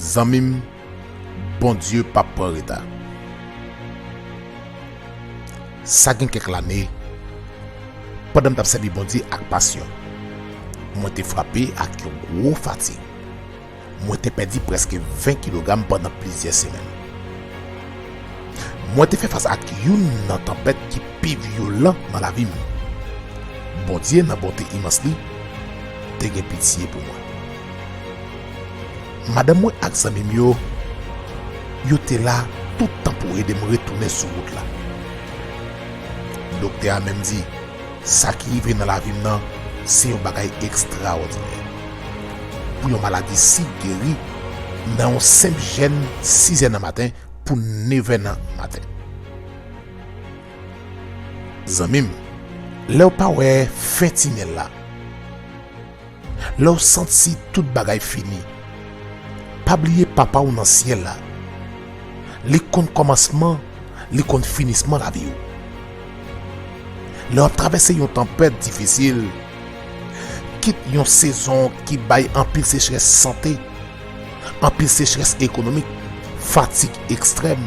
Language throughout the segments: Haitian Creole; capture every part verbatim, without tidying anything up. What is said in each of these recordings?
Zanmi m, Bondye p ap pran reta. Sa gen kèk lane, pandan m t ap sèvi Bondye ak pasyon, mwen te frape ak yon gwo fatig. Mwen te pèdi prèske ven kilogram pandan plizyè semèn. Mwen te fè fas ak youn nan tanpèt ki pi vyolan nan lavi m. Bondye, nan bonte imans li, te gen pitye pou mwen. Madanm mwen ak zanmi m yo, yo te la tout tan pou ede m retounen sou wout la. Doktè a menm di, sa ki rive nan lavi m nan, se yon bagay ekstraòdinè. Pou yon maladi si geri nan yon senp jèn sizè nan maten pou nevè nan maten. Zanmi m, lè w pa wè fen tinèl la, lè w santi tout bagay fini, pa bliye Papa w nan syèl la. Li konn kòmansman, li konn finisman lavi w. Lè w ap travèse yon tanpèt difisil, kit yon sezon ki bay anpil sechrès sante, anpil sechrès ekonomik, fatig ekstrèm,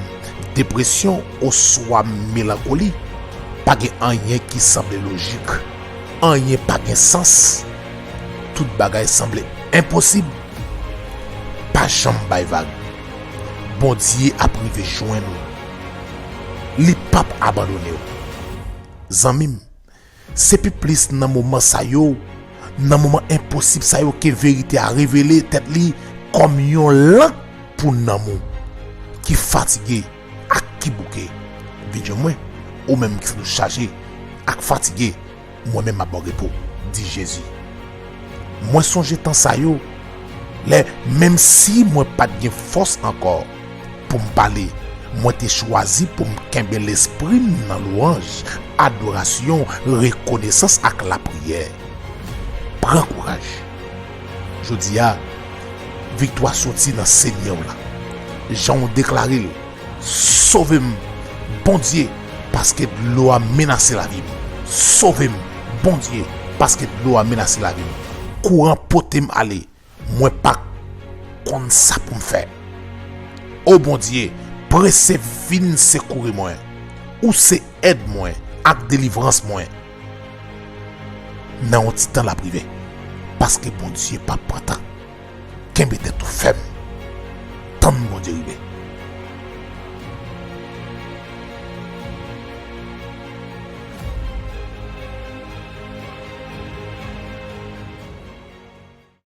depresyon oswa melankoli, pa gen anyen ki sanble lojik. Anyen pa gen sans. Tout bagay sanble enposib. Pa janm bay vag. Bondye ap rive jwenn ou. Li p ap abandone w. Zanmi m, se pi plis nan moman sa yo, nan moman enposib sa yo ke verite a revele tèt li kòm yon lank pou nanm ou ki fatige ak ki bouke. Vin jwenn mwen, ou menm ki santi w chaje ak fatige, mwen menm m ap ba w repo, di Jezi. Mwen sonje tan sa yo, lè, menm si mwen pa t gen fòs ankò pou m pale, mwen te chwazi pou m kenbe lespri m nan lwanj, adorasyon, rekonesans ak lapriyè. Pran kouraj. Jodi a, viktwa soti nan Senyè w la. Jan w deklare l, sove m, Bondye, paske dlo a menase lavi m. Sove m, Bondye, paske dlo a menase lavi m. Kouran pote m ale. Mwen pa konn sa pou m fè. O Bondye, prese vin sekouri mwen. Ou se èd mwen ak delivrans mwen. Nan yon ti tan l ap rive, paske Bondye p ap pran tan. Kenbe tèt ou fèm. Tann Bondye rive.